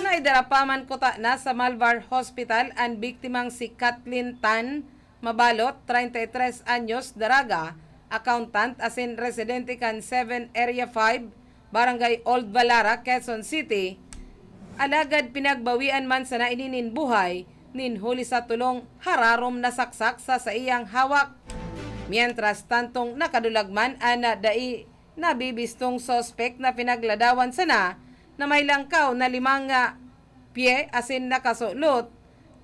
Naidara pa man kutana sa Malvar Hospital an biktimang si Kathleen Tan Mabalot, treinta y tres anyos, daraga, accountant asin residente kan seven Area five, Barangay Old Balara, Quezon City. Alagad pinagbawian man sana ini nin buhay nin huli sa tolong hararom na saksak sa saiyang hawak. Mientras tantong nakadulag man an dai nabibistong suspek na pinagladawan sana na may langkaw na limang, ah, pye asin nakasulot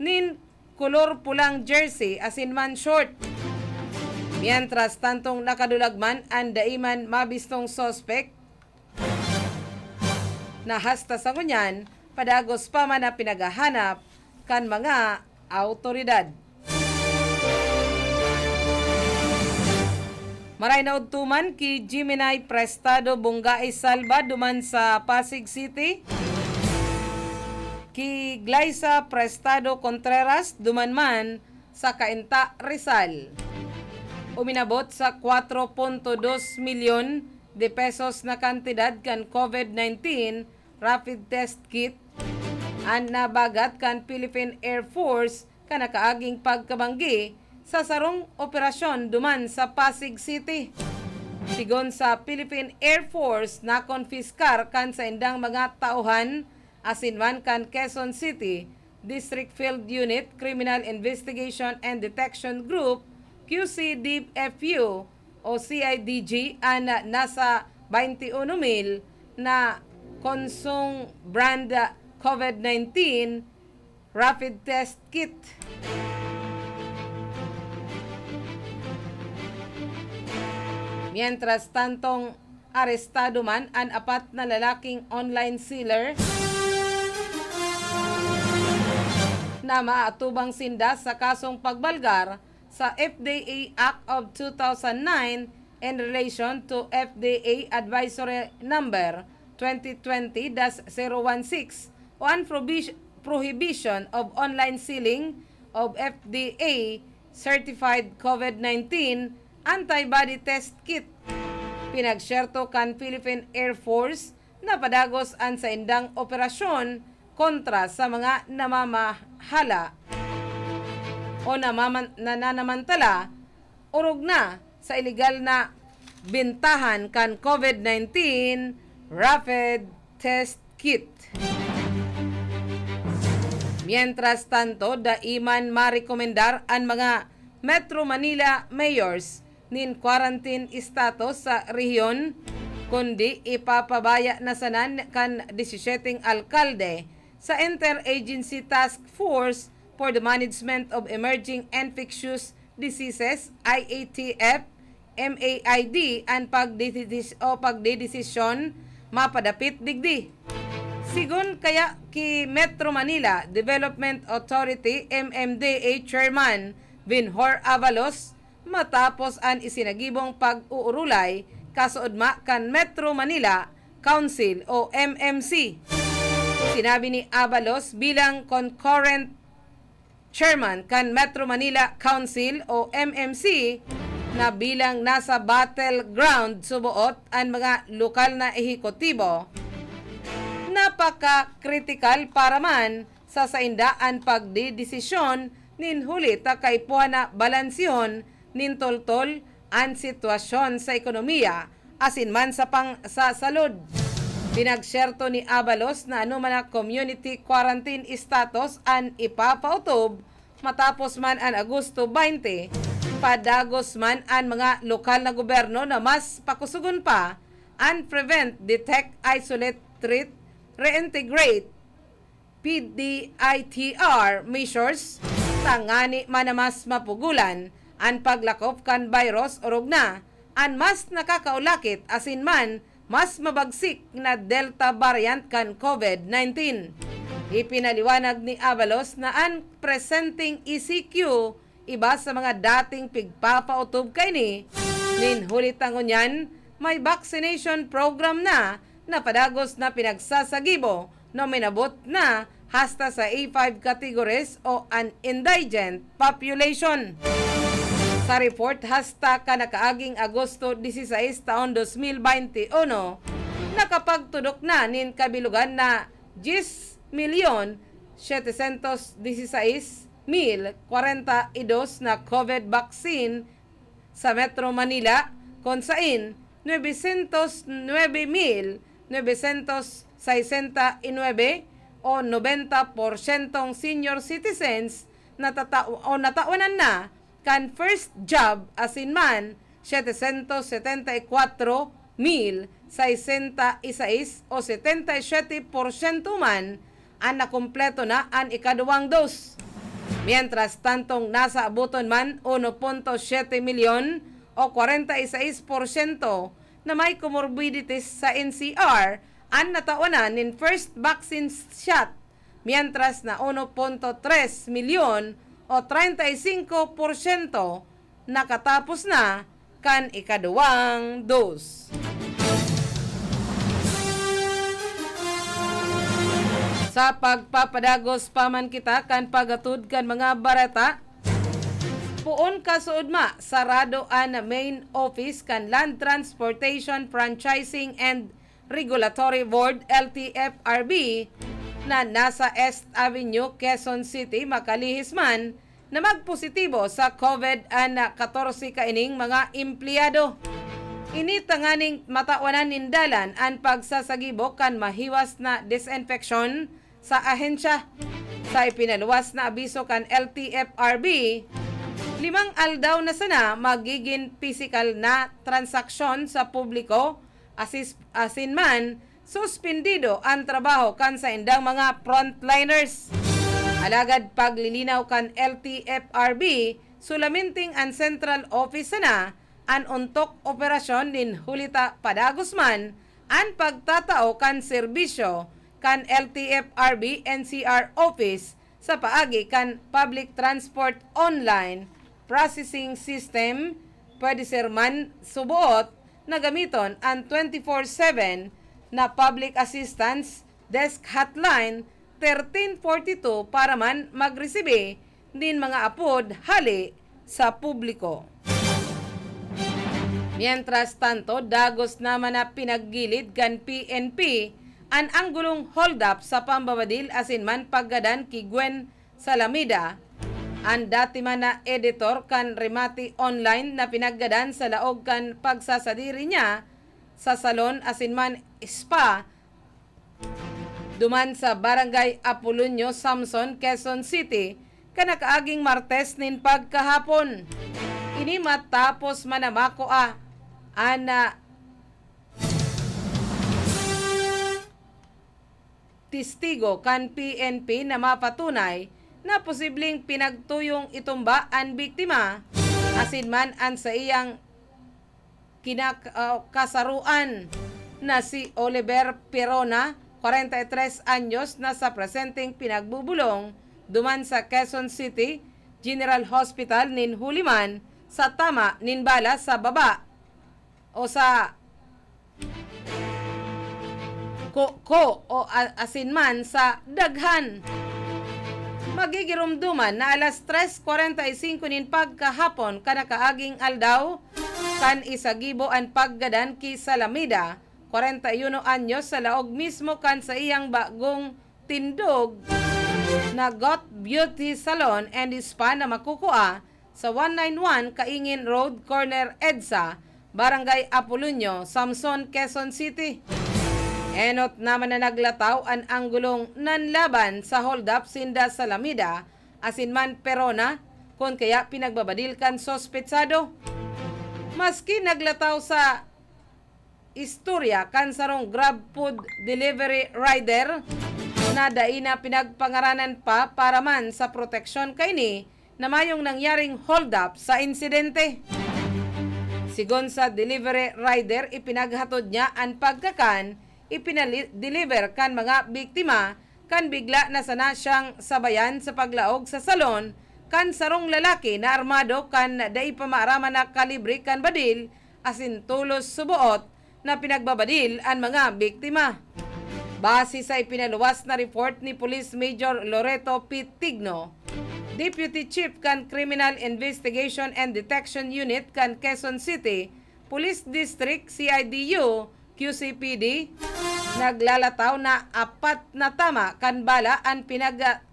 nin kolor pulang jersey asin man short. Mientras tantong nakadulag man an dai man mabistong suspek na hasta sa ngunyan, padagos pa man na pinaghahanap kan mga awtoridad. Maray na udto man ki Jiminay Prestado Bunggai Salva duman sa Pasig City, ki Glyza Prestado Contreras duman man sa Cainta, Rizal. Uminabot sa kwatro punto dos milyon de pesos na kantidad kan COVID nineteen rapid test kit an nabagat kan Philippine Air Force kan nakaaging pagkabanggi sa sarong operasyon duman sa Pasig City. Sigon sa Philippine Air Force, nakonpiskar kan saindang mga tauhan asin man kan Quezon City District Field Unit Criminal Investigation and Detection Group, Q C D F U o C I D G, an nasa bainti uno mil na Konsong brand COVID nineteen rapid test kit. Mientras tantong arestado man an apat na lalaking online seller na maatubang sinda sa kasong pagbalgar sa F D A Act of two thousand nine in relation to F D A Advisory Number twenty twenty dash zero one six o an prohibition of online selling of F D A certified COVID nineteen antibody test kit. Pinagsyerto kan Philippine Air Force na padagos an saindang operasyon kontra sa mga namamahala o namaman-, nananamantala orog na sa iligal na bentahan kan COVID nineteen rapid test kit. Mientras tanto, dai man marekomendar an mga Metro Manila mayors nin quarantine status sa rehiyon, kundi ipapabaya na sana kan disisyeteng alkalde sa Interagency Task Force for the Management of Emerging Infectious Diseases, I A T F, M A I D, an pagdidis-, o pagdedesisyon mapadapit digdi. Sigon kaya ki Metro Manila Development Authority, M M D A, Chairman Vinhor Avalos, matapos an isinagibong pag-uurulay, kasuodma kan Metro Manila, Council o M M C. Sinabi ni Abalos bilang concurrent chairman kan Metro Manila Council o M M C na bilang nasa battleground suboot an mga lokal na ehekutibo, napaka-kritikal para man sa sainda an pagdedesisyon nin huli ta kaipuhan na balansihon nin toltol an sitwasyon sa ekonomiya asin man sa pang-, sa salud. Pinagsyerto ni Abalos na anoman na community quarantine status an ipapautob matapos man an Agosto twenty, padagos man an mga lokal na gobyerno na mas pakusugon pa an prevent, detect, isolate, treat, reintegrate, P D I T R measures, tangani man na mas mapugulan an paglakop kan virus orog na an mas nakakaulakit asin man mas mabagsik na Delta variant kan COVID nineteen. Ipinaliwanag ni Abalos na an presenteng E C Q iba sa mga dating pigpapautob kaini nin huli ta ngunyan may vaccination program na na padagos na pinagsasagibo na minabot na hasta sa A five categories o an indigent population. Sa report, hasta kan nakaaging Agosto dieciséis taon dos mil veintiuno, nakapagtudok na nin kabilogan na diyes milyon setecientos dieciséis mil kwarenta y dos na COVID vaccine sa Metro Manila, kun sain nuebesientos nuebe mil nuebesientos sesenta y nuebe o nobenta porsyentong senior citizens natata-, o natawanan na kan first jab asin man setecientos setenta y kwatro mil sesenta y seis o setenta y siyete porsyento man an nakumpleto na an ikaduwang dos. Mientras tantong nasa aboton man uno punto siyete milyon o kwarenta y seis porsyento na may comorbidities sa N C R an natawanan nin first vaccine shot, mientras na uno punto tres milyon o treinta y cinco porsyento nakatapos na kan ikaduwang dos. Sa pagpapadagos pa man kita kan paghatod kan mga bareta, poon kasuodma, sarado an main office kan Land Transportation Franchising and Regulatory Board, L T F R B, na nasa East Avenue, Quezon City, makalihis man na magpositibo sa COVID an katorse kaining mga empleyado. Ini tanganing matawanan nin dalan an pagsasagibo kan mahiwas na disinfeksyon sa ahensya. Sa ipinaluwas na abiso kan L T F R B, limang aldaw na sana magigin pisikal na transaksyon sa publiko, asis-, asin man, suspendido an trabaho kan saindang mga frontliners. Alagad paglilinaw kan L T F R B, solamenting an central office sana an ontok operasyon nin huli ta padagos man an pagtatao kan serbisyo kan L T F R B N C R office sa paagi kan public transport online processing system, pwede ser man suboot na gamiton an twenty-four seven na public assistance desk hotline thirteen forty-two para man magresibi nin mga apod hale sa publiko. Mientras tanto, dagos naman na pinaggilid kan P N P an anggulong hold-up sa pambabadil asin man paggadan ki Gwen Salamida, an dati man na editor kan Remate Online na pinaggadan sa laog kan pagsasadiri niya sa salon asin man spa duman sa Barangay Apolonio Samson, Quezon City, kan nakaaging Martes nin pagkahapon. Ini matapos man na makua an, ah, testigo kan P N P na mapatunay na posibleng pinagtuyong itumba an biktima asin man an saiyang kinak-, ah, kasaroan na si Oliver Perona, kwarenta y tres anyos, na sa presenteng pinagbubulong duman sa Quezon City General Hospital nin huli man sa tama nin bala sa baba o sa Coco o a-, asin man sa daghan. Magigiromdoman na alas tres kwarenta y singko nin pagkahapon kan nakaaging aldaw, kan isagibo an paggadan ki Salamida, kwarenta y uno anyos, sa laog mismo kan saiyang bagong tindog na Goth Beauty Salon and Spa na makukua sa one nine one Kaingin Road, corner EDSA, Barangay Apolonio, Samson, Quezon City. Enot naman na naglataw an anggulong nanlaban sa hold-up sinda Salamida asin man Perona, kun kaya pinagbabadil kan sospetsado. Maski naglataw sa istorya kan sarong GrabFood delivery rider na dai na pinagpangaranan pa para man sa proteksyon kaini na mayong nangyaring hold-up sa insidente. Sigon sa delivery rider, ipinaghatod niya an pagkakan, ipinali-, deliver kan mga biktima, kan bigla na sana siyang sabayan sa paglaog sa salon kan sarong lalaki na armado kan dai pa maaraman na kalibre kan badil asin tolos suboot na pinagbabadil an mga biktima. Base sa ipinaluwas na report ni Police Major Loreto P. Tigno, Deputy Chief kan Criminal Investigation and Detection Unit kan Quezon City Police District, C I D U, Q C P D, naglalataw na apat na tama kan bala an pinag-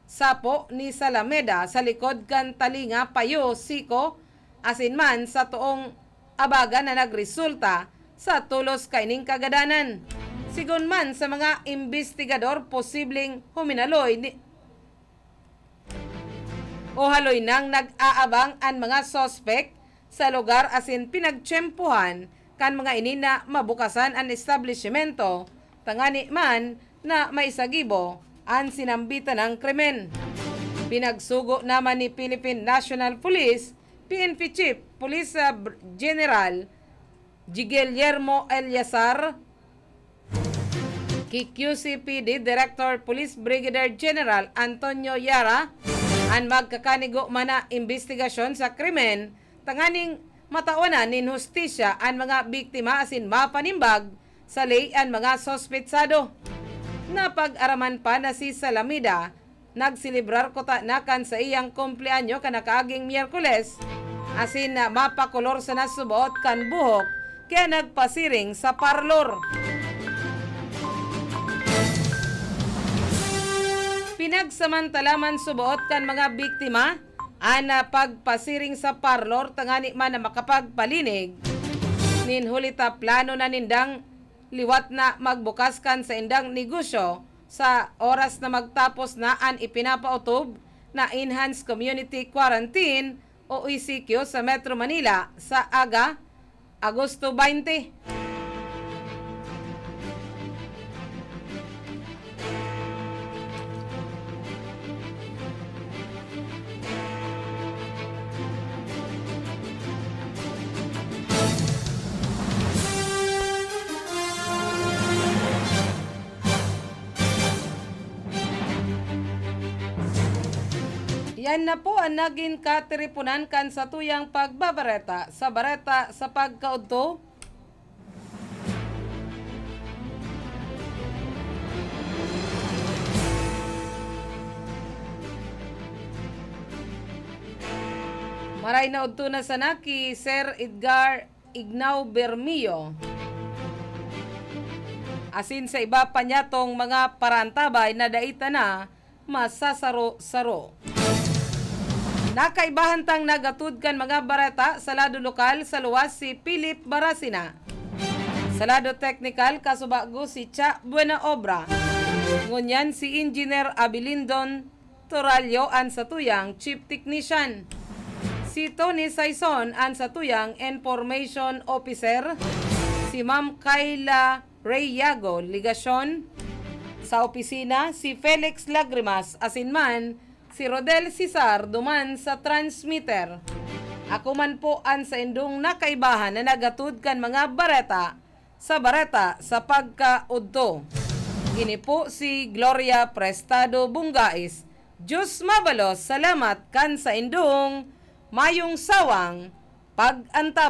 sapo ni Salameda sa likod kan talinga, payo, siko, asin man sa toong abaga na nagresulta sa tolos kaining kagadanan. Sigon man sa mga imbestigador, posibleng huminaloy ni, o haloy nang nag-aabang an mga suspek sa lugar asin pinagtiyempohan kan mga ini na mabukasan an establisimento, tangani man na maisagibo an sinambitan nang krimen. Pinagsugo naman ni Philippine National Police, P N P Chief Police, ah, Br-, General Guillermo Eleazar, ki Q C P D Director Police Brigadier General Antonio Yara an magkakanigo man na imbestigasyon sa krimen tanganing matawan na nin hustisya an mga biktima asin mapanimbag sa ley an mga sospetsado. Napag-araman pa na si Salamida nagselebrar kutana kan saiyang kumpleanyo kan nakaaging Miyerkules, asin na mapakolor sana suboot kan buhok, kaya nagpasiring sa parlor. Pinagsamantala man suboot kan mga biktima an, ah, pagpasiring sa parlor tangani man na makapagpalinig nin huli ta plano na nindang liwat na magbukas kan saindang negosyo sa oras na magtapos na an ipinapautob na Enhanced Community Quarantine o E C Q sa Metro Manila sa aga, Agosto twenty. Yan na po an nagin katiriponan kan satuyang pagbabareta sa Bareta sa Pagkaudto. Maray na udto na sana ki Sir Edgar Ignao Bermio. Asin sa iba pa niyatong mga parantabay na dai ta na masasaro-saro. Nakaibahan tang naghatod kan mga bareta sa lado lokal sa luwas si Philip Barasina. Sa lado teknikal, kasubago si Cha Buenaobra. Ngunyan si Engineer Abilindon Torallo an satuyang Chief Technician. Si Tony Saison an satuyang Information Officer. Si Ma'am Kayla Rey Yago, Legasyon. Sa opisina, si Felix Lagrimas asin man si Rodel Cesar duman sa transmitter. Ako man po an saindong nakaibahan na naghatod kan mga bareta sa Bareta sa Pagkaudto. Ini po si Gloria Prestado Bungais. Diyos mabalos, salamat kan saindong mayong sawang pag-antaw.